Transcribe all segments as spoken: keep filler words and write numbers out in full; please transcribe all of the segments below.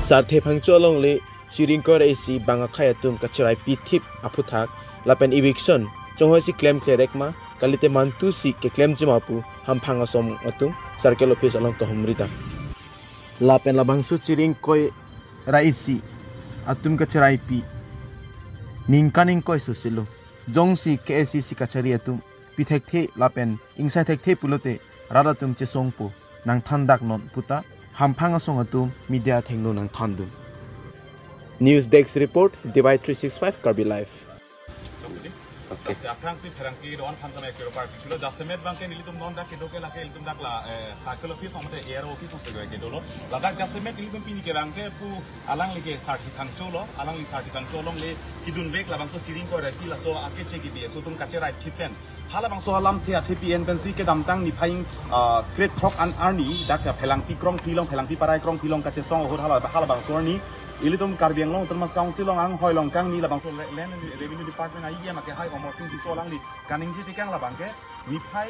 Sarthe Phangcho alongle chiring ingkoi ra isi bang akhei atum kacherai pithip aphuthak lapen eviction chonghoi si klemkle rek ma, kalite mantu si keklemji ma pu hamphang asong atum circle office along kahumri ta. Lapen labangso chiring ingkoi ra isi atum kacherai pi ningkan ingkoi soselo. Jongsi K A C C kachari atum pi thekthe lapen ingsai thekthe pulote rat atum chesongpo, nangthan dak non puta hamphang asong atum media athengno nangthandun. News Desk Report, Divide three six five Karbi Live. Okay. Aphrangsi pherangke do-an aphan tame kero party kilo jasemet abangke nelitum non dak kedo ke lake ilitum dak la, eh, circle office mate A R O office ose ke dolo. Ladak jasemet nelitum pini ke abangke pu alangli ke Sarthe Phangcho lo, alangli Sarthe Phangcho alongle kedun vek labangso chiring ingkoi ra isi laso akeche ke B S O atum kacherai thip pen. Halabangso alamthe athepi en pensi kedamtang niphai, ah, krethrok an arni dak Phelangpi Krongphli along, Phelangpi Parai Krongphli along kachesong ahut hala, halabangso arni ilitum Karbi Anglong Autonomous Council along anghoi along kangni labangso le-, Land and Revenue Department a E M akehai Amarsing Tisso alangli kaningje tekang labangke niphai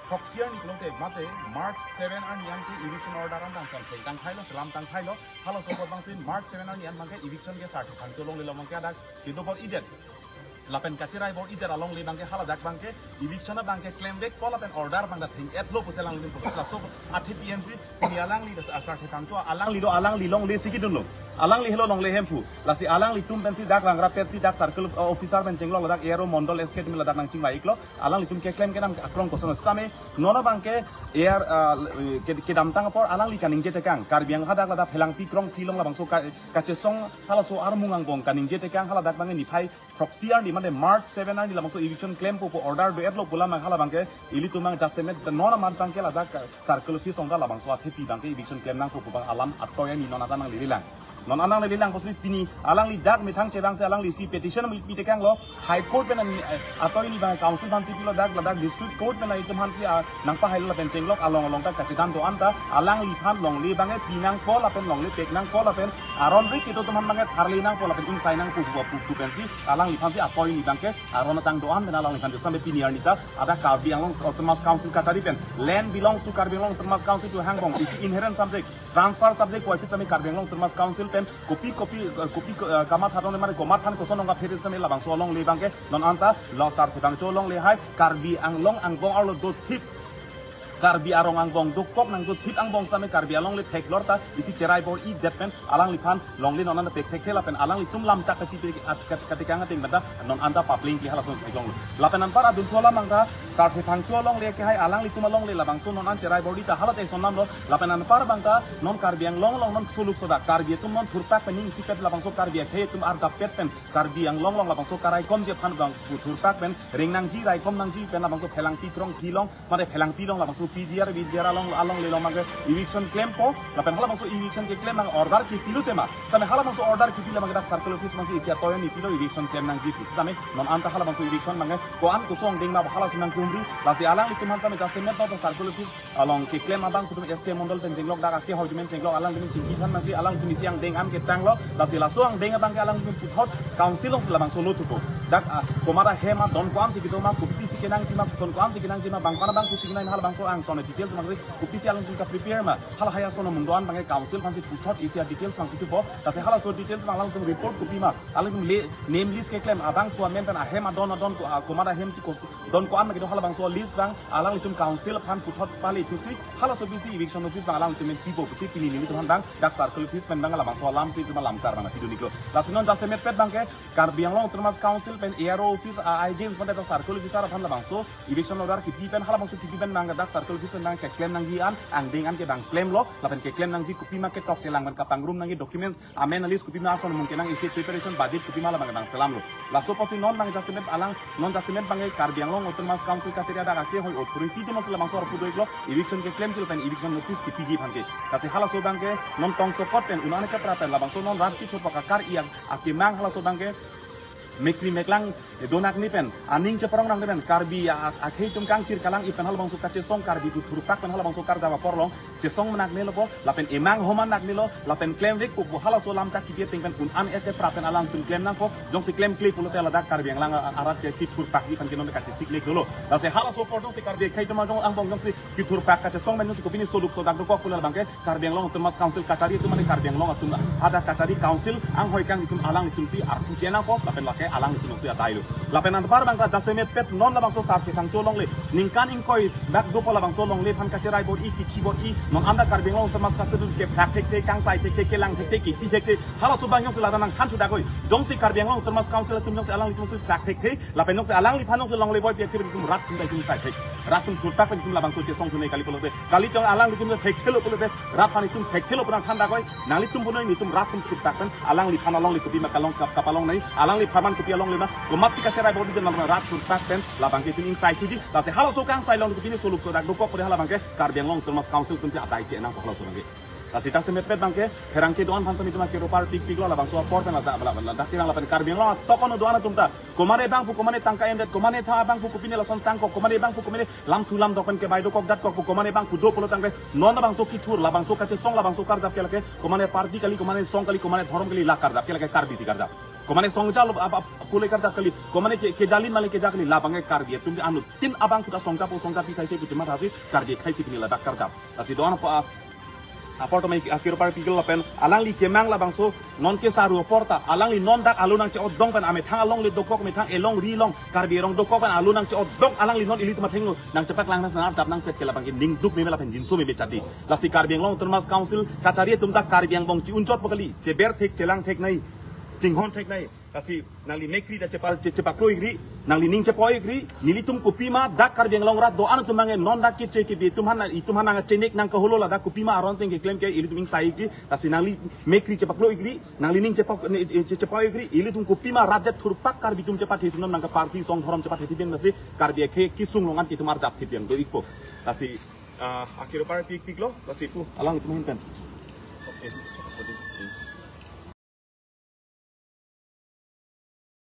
throksi arni pulote mate March seven arni anke eviction order an tang tang tang thailo, selam tang thailo. Halaso apot abangsi March seven arni an abangke eviction ke Sarthe Phangcho alongle lo abangke dak kedo bor-idet. Lapen kacherai bor-idet alongle abangke haladak abangke eviction abangke klem vekpo lapen order abang ta theng-etlo pusi alangli pu laso athepi ensi pini alangli ta Sarthe Phangcho alangli do, alangli longle si kedunlo. Alangli helo longle hemphu. Lasi alanglitum pensi dak langra petsi dak circle, uh, officer pen chenglok ladak A R O mondol S K atum ladak nangchingvai-iklo. Alanglitum keklem kenam akrong koson same non abangke A R, uh, ke-, kedamtang apor alangli kaningje tekang. Karbi Anglong hadak ladak Phelangpi Krongphli along labangso ka-, kachesong halaso armung angbong kaningje tekang haladak abangke niphai throksi arni mate March seven arni labangso eviction klempo pu order do-etlo pu alam halabangke ilitum abang jasemet non amat abangke ladak circle office along ta labangso athepi abangke eviction klem nangpo pu abang alam atoi ani non anta nanglelelang. Non anta nanglelelang pusi pini alangli dak methang chevangsi alangli si petition pi tekanglo, High Court pen an, eh, atoi ni abang council aphansi pilo dak, ladak district court pen ilitum aphansi, ah, nangpahailo lapen chenglok along along ta kachedam do-an ta alangliphan longle abangke pi nangpo lapen longle pek nangpo lapen aron ri kedo atum aphan abangke tharle nangpo lapen ingsai nangpo pu, pu, pu pensi alangliphansi atoi ni abangke aron atang do-an pen alangliphan do same pini arni ta ada Karbi Anglong Autonomous Council kachari pen land belongs to Karbi Anglong Autonomous Council to hangbong isi inherent subject, transfer subject puvoiphit same Karbi Anglong Autonomous Council pen kopi kopi, eh, kopi, eh, kamatha dong mane komat aphan koson dong kaphere same labangso alongle abangke non anta lo Sarthe Phangcho alongle hai Karbi Anglong angbong arlo dothip, Karbi arong angbong dokok nangdothip angbong same Karbi alongle theklor ta isi cherai bor-idet pen alangliphan longle non anta pek thekthe lapen alanglitum lamchak kachi at kat-, katikang ateng benda non anta paplingple halason theklonglo. Lapen anpar adunthu alam abang ta Sarthe Phangcho alongle kehai alanglitum alongle labangso non an cherai bor-i ta hala ta eson lamlo. Lapen anpar abang ta non Karbi Anglong along non suluk soda Karbi atum non thurpak pen ning isipet labangso Karbi akhei atum argap pet pen Karbi Anglong along labangso karaikomji aphan abang pu thurpak pen ring nangji raikom nangji pen labangso Phelangpi Krongphli along mate Phelangpi along labangso P G R, V G R along, alongle along abangke eviction klempo, lapen halabangso eviction keklem abang order kipi lote ma. Same halabangso order kipi abangke dak circle office abangsi isi atoi ani pilo eviction klem nangji pusi same non anta halabangso eviction abangke ko-an koson deng ma halason nangkehumri, lasi alanglitum aphan same jasemet no circle office along keklem abang kutum S K mondol pen chenglok dak akehoi atum pen chenglok alanglitum chingki than nangsi alanglitum isi angdeng an ketanglo, lasi laso angdeng abangke alanglitum puthot council alongsi labangso lo thupo. Dak, ah, komat ahem adon ko-ansi kedo ma, kopisi kenangji ma, koson ko-ansi kenangji ma, bang pana bang pusi kenang halabangso angton details abangsi kopisi alanglitum kaprepare ma, halahai ason amun do-an abangke council aphansi puthot isi adetails abang pithupo, lasi halaso details abang alanglitum report kopi ma, alanglitum le name list keklem abang pu amen pen ahem adon adon ko, ah, komat ahemsi ko don ko-an ma kedo halabangso list abang alanglitum council aphan puthot pale thusi halaso bisi eviction notice abang alanglitum pen pipo pusi pini nelitum aphan abang dak circle office pen abang labangso alamsi itum alamkar abang pidun-iklo. Lasi non jasemet pet abangke Karbi Anglong Autonomous Council pen A R O office a-, against mate dak circle officer aphan labangso eviction order kipi pen halabangso kipi pen abang dak circle office pen abang keklem nangji an angdeng an ke abang klemlo lapen keklem nangji kopi ma ketok kelang pen kapangrum nangji documents amen a-list kopi ma ason mungkin nang isi preparation budget kopi ma labang abang selamlo. Laso apotsi non abang jasemet alang, non jasemet abangke Karbi Anglong Autonomous Council kachari adak akehoi authority atum si labangso arpu do-iklo, eviction keklemji lapen eviction notice kipiji aphan ke. Lasi halaso abangke non tongsokot pen unan ke pra pen labangso non rat kithopok akar i ak-, akemang halaso abangke Mekri meklang, eh, do nangji pen, aning cheparong nangji pen, Karbi a-, a-, akhei atum kangchir kalang-i pen halabangso kachesong Karbi atum thurpak pen halabangso karjap apor along chesong nangjilopo, lapen emang homan nangjilo, lapen klemvek pu halaso lam chak kipi ateng pen un-an ete pra pen alangtum klem nangpo, jongsi klemkle pulote ladak Karbi Anglong a-, arat ke kithurpakji pen ke non kachesik lek dolo. Lasi halaso apor jongsi Karbi akhei atum ajong angbong jongsi kithurpak kachesong pen jongsi kopine soluk sodak dokok pulo abangke Karbi Anglong Autonomous Council kachari atum mane Karbi Anglong atum hadak kachari council anghoi kangtum alanglitumsi arpu che nangpo, lapen lake alanglitumsi adailo. Lapen anpar abangke jasemet pet non labangso Sarthe Thangcho alongle, ningkan ingkoi dak dopo labangso alongle aphan kacherai bor-i, kithi bor-i, non anda Karbi Anglong Autonomous Council ke phak thekthe, kangsai thekthe, kelang thekthe, kipi thekthe, halaso abang jongsi ladak nangthan thudakoi. Jongsi Karbi Anglong Autonomous Council atum jongsi alanglitumsi phak thekthe, lapen jongsi alangliphan jongsi longle boi pi akhir atum rat atum ta atum sai thek. Rat atum thurpak pen atum labangso chesong thunei kali pulote. Kali jong alanglitum thekthelo pulote. Rat aphan itum thekthelo pu nangthan dakoi. Nanglitum punoi nelitum rat atum thurpak pen alangliphan alongle kopima kalong kap-, kapalongnei. Alangliphan man kopi alongle ma. Komatsi kacherai bor-i den rat thurpak pen labangke itum ingsai thuji. Lasi halaso kangsai along kopine soluk sodak dokok pore halabangke Karbi Anglong Autonomous Council atumsi adai che nangpo halaso abangke. Lasi jasemet pet abangke, pherangke do-an aphan sami atum akero parpikpiklo labangso apor pen ladak, ladak, ladak tirang lapen Karbi Anglong atokon do-an atum ta. Komane abang pu komane tangka endet, komane tha abang pu kopine lason sangkok, komane abang pu komane lamthu lamdok pen kebai dokok datkok pu komane abang pu do pulo tangte, non labangso kithur, labangso kachesong, labangso karjap ke lake, komane party kali, komane song kali, komane dhorom kali, la karjap ke lake Karbisi karjap. Komane song jalo ap, ap, pule karjap kali, komane ke, kejalin male keja kali, labangke Karbi atum ke anuttin abang pu ta song japo song japi sai se pu atum athasi, Karbi akhei si pini ladak karjap. Lasi do-an apa, a, apor tame akero parpiklo lapen alangli kemang labangso non ke saru apor ta alangli non dak alo nangche-odong pen amethang alongle dokok methang elong ri long Karbi erong dokok pen alo nangche-odong alangli non ilitum athengno nangchepaklang nang sana jap nangset ke labangke ning duk meme lapen jinso meme chadi. Lasi Karbi Anglong Autonomous Council kachari atum ta Karbi angbong chi-unchotpo kali, cheber thek chelang theknei, chinghon theknei. Lasi nangli mekri ta chepa-, che-, chepaklo-ikri, nangli ning chepo-ikri, nelitum kopima dak Karbi Anglong rat do-an atum abangke non dak keche kebi atum aphan, itum aphan nangchenek nangkaholo ladak kopima aron ateng keklem ke ilitum ingsai-ikji. Lasi nangli mekri chepaklo-ikri, nangli ning chepo, ne, che-, chepo-ikri, ilitum kopima rat det thurpak Karbi atum chepathe si non nangke party song dhorom chepathe thipin lasi Karbi akhei kesung along an ke itum arjap thipin do-ikpo. Lasi, ah, akero parpikpiklo, lasi pu, alanglitum ahin pen.